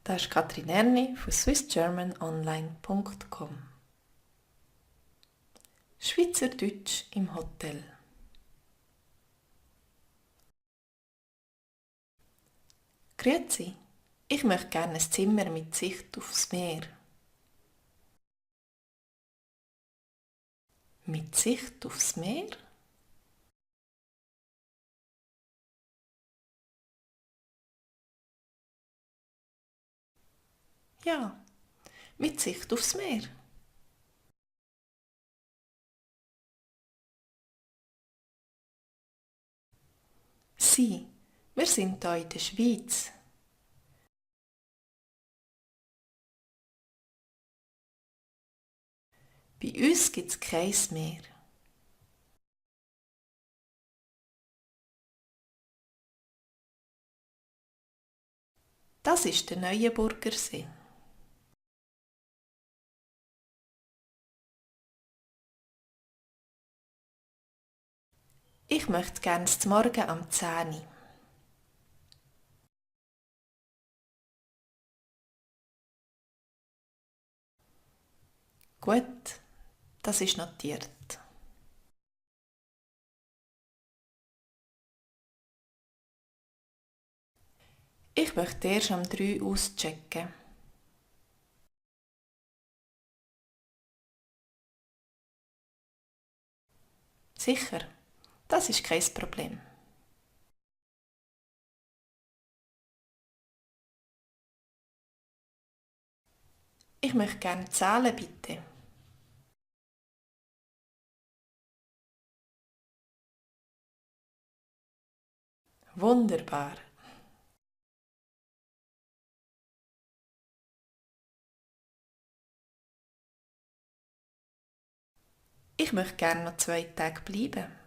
Das ist Katrin Erni von swissgermanonline.com. Schweizerdeutsch im Hotel. Grüezi, ich möchte gerne ein Zimmer mit Sicht aufs Meer. Mit Sicht aufs Meer? Ja, mit Sicht aufs Meer. Sie, wir sind hier in der Schweiz. Bei uns gibt es kein Meer. Das ist der Neuenburger See. Ich möchte gerne zum Morgen am 10 Uhr. Gut, das ist notiert. Ich möchte erst am 3 Uhr auschecken. Sicher, das ist kein Problem. Ich möchte gerne zahlen, bitte. Wunderbar. Ich möchte gerne noch 2 Tage bleiben.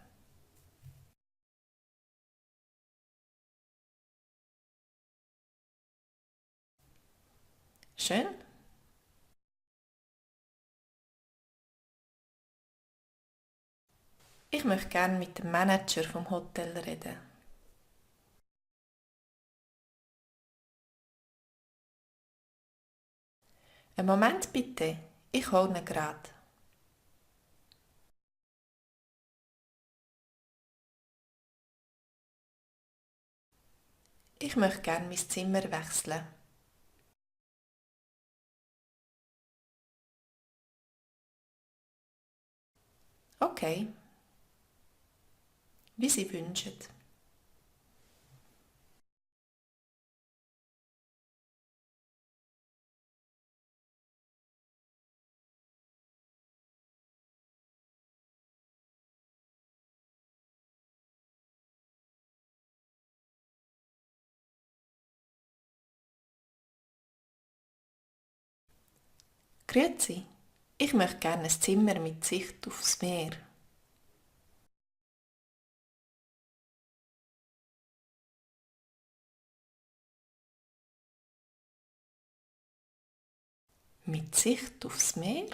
Schön. Ich möchte gerne mit dem Manager vom Hotel reden. Einen Moment bitte, ich hole ihn gerade. Ich möchte gerne mein Zimmer wechseln. Okay, wie Sie wünschen. Grüezi, ich möchte gerne ein Zimmer mit Sicht aufs Meer. Mit Sicht aufs Meer?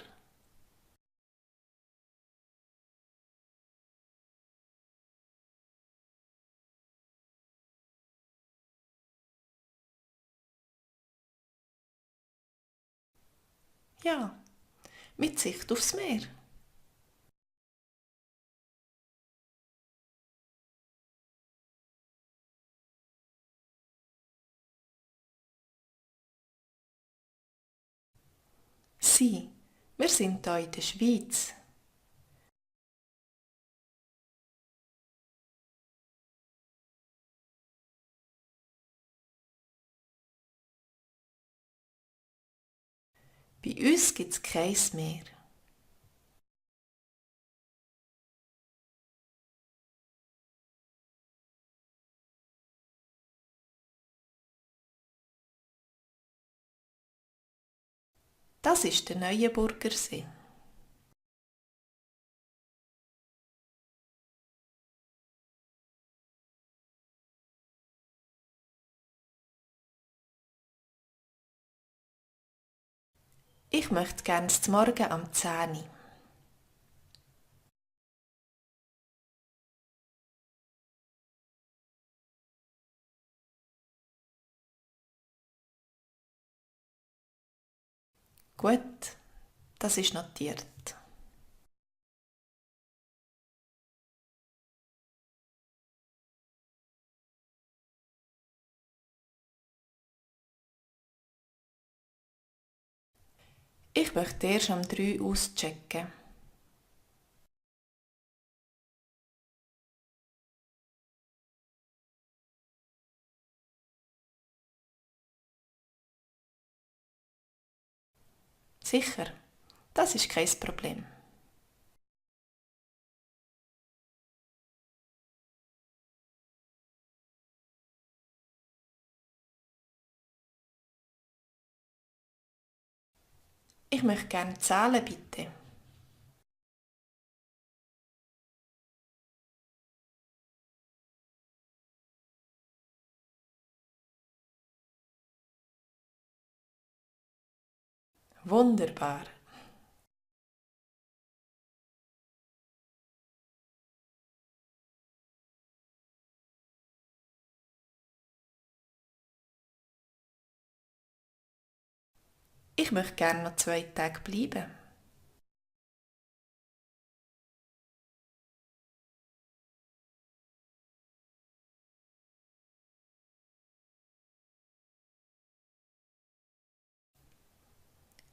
Ja, mit Sicht aufs Meer. Sie, wir sind hier in der Schweiz. Bei uns gibt es kein Meer. Das ist der Neuenburger See. Ich möchte gerne zum Morgen am 10 Uhr. Gut, das ist notiert. Ich möchte erst um 3 auschecken. Sicher, das ist kein Problem. Ich möchte gerne zahlen, bitte. Wunderbar. Ich möchte gerne noch 2 Tage bleiben.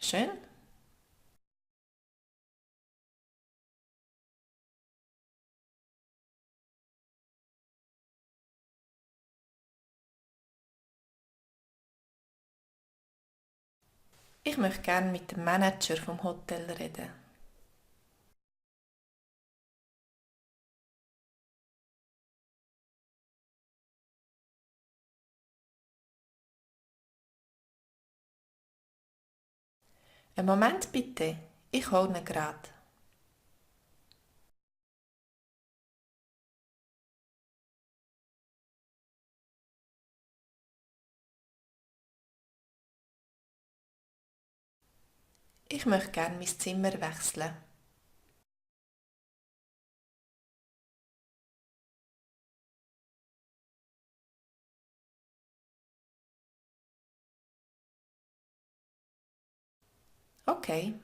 Schön. Ich möchte gerne mit dem Manager vom Hotel reden. Einen Moment bitte, ich hole ihn gerade. Ich möchte gerne mein Zimmer wechseln. Okay,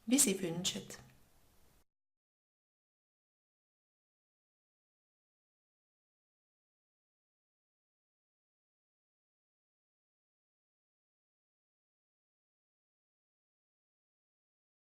wie Sie wünschen.